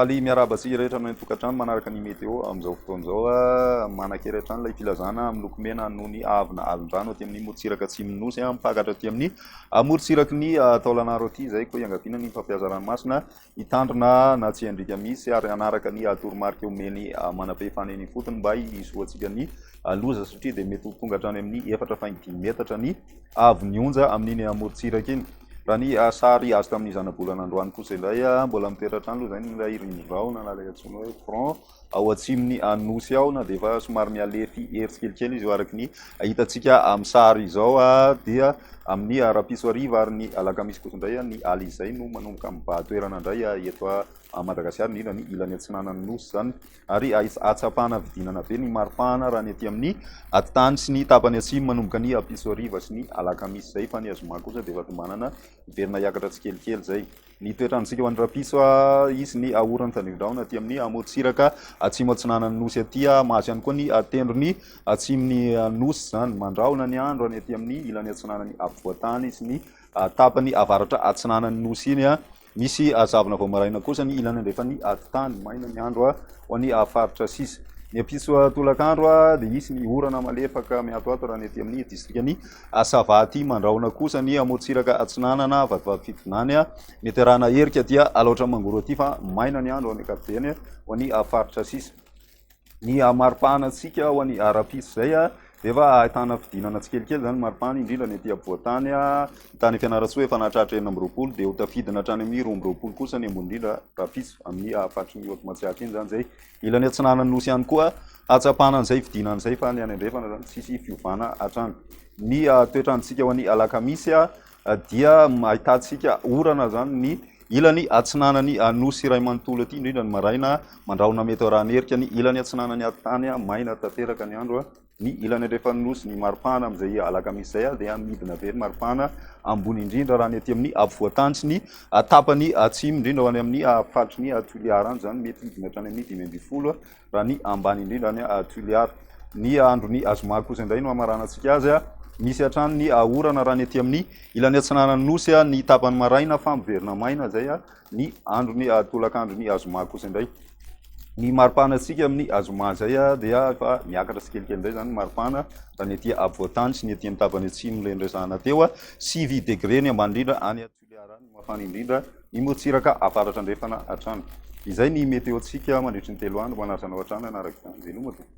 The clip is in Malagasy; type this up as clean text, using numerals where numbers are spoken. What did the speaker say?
Faly miarahaba antsika rehetra any an-tokantrano manaraka ny météo amin'izao fotoana izao. Manan-kery hatrany ilay filazana miloko mena noho ny haavona alin-drano aty amin'ny morontsiraka atsimon'ny Nosy, mipakatra aty amin'ny morontsiraky ny Taolagnaro aty izay koa iangaviana ny mpampiasa ranomasina hitandrina na tsy handriaka mihitsy ary hanaraka ny toromarika omeny manam-pahefana eny ifotony mba hisorohantsika ny loza satria dia mety ho tonga hatrany amin'ny 4,5 metatra ny haavon'ny onja amin'iny morontsiraka iny. Raha ny sary azo tamin'ny zanabolana androany kosa indray, mbola mitoetra hatrany aloha izay ilay rindrin-drahona na ilay antsoina hoe front ao atsimon'ny Nosy ao na dia efa somary mihalefy hery tsikelikely izy io araka ny hitantsika amin'ny sary izao dia amin'ny rahampitso hariva ary ny alakamisy kosa indray ny aly izay no manomboka mibahan-toerana indray eto Madagasikara indrindra ny ilany atsinanan'ny Nosy izany ary ahatsapana fidinana be ny maripana raha ny aty amin'ny atitany sy ny tapany atsimo manomboka ny ampitso hariva sy ny alakamisy izay fa ny azoma kosa dia efa tombanana hiverina hiakatra tsikelikely izay. Ny toetr'androntsika ho an'ny rahampitso, hisy ny orana tandrifindrahona aty amin'ny amorontsiraka atsimo atsinanan'ny Nosy aty, mahazo ihany koa ny tendrony atsimon'ny Nosy izany. Mandrahona ny andro any aty amin'ny ilany atsinanan'ny afovoan-tany sy ny tapany avaratra atsinanan'ny Nosy iny. Misy zavona vao maraina kosa ny ilany andrefan'ny atitany. Maina ny andro ho an'ny faritra sisa. Ny ampitso tolakandro dia hisy ny orana malefaka miatoato raha ny aty amin'ny distrikan'i Sava aty. Mandrahona kosa ny amorontsiraka atsinanana, Vatovavy Fitovinany. Mety arahana herika aty Alaotra Mangoro aty fa maina ny andro amin'ny ankapobeny ho an'ny faritra sisa. Ny maripana antsika ho an'ny rahampitso izay dia efa ahitana fidinana tsikelikely izany ny maripana, indrindra ny aty ampovoan-tany. Ny tany Fianarantsoa efa nahatratra 26 dia ho tafidina hatrany amin'ny 22 kosa ny ambony indrindra rahampitso amin'ny faritry ny Haute Matsiatra iny izany izay. Ilany atsinanan'ny Nosy ihany koa hahatsapana an'izay fidinana izay fa ny any andrefana izany tsisy fiovana hatrany. Ny toetr'androntsika ho an'ny alakamisy dia ahitantsika orana izany ny ilany atsinanan'ny Nosy iray manontolo aty, indrindra ny maraina, mandrahona mety ho arahan'erika ny ilany atsinanan'ny atitany, maina tanteraka ny andro, ny ilany andrefan'ny Nosy, ny maripana amin'izay alakamisy izay dia midina be ny maripana ambony indrindra raha ny aty amin'ny afovoan-tany sy ny tapany atsimo, indrindra ho any amin'ny faritry ny Toliara any izany mety hidina hatrany amin'ny 15 raha ny ambany indrindra any Toliara. Ny andron'ny zoma kosa indray no hamaranantsika azy. Misy hatrany ny orana raha ny aty amin'ny ilany atsinanan'ny Nosy ny tapany maraina fa miverina maina izay ny andron'ny tolakandron'ny zoma kosa indray. Ny maripana antsika amin'ny zoma izay dia efa miakatra tsikelikely indray izany ny maripana raha ny aty afovoan-tany sy ny aty amin'ny tapany atsimo ilay niresahana teo. 9 degré ny ambany indrindra any Toliara no mafana indrindra ny morontsiraka avaratra andrefana hatrany. Izay ny météo-ntsika mandritry ny 3 andro. Manasa anao hatrany hanaraka izany. Veloma tompoko.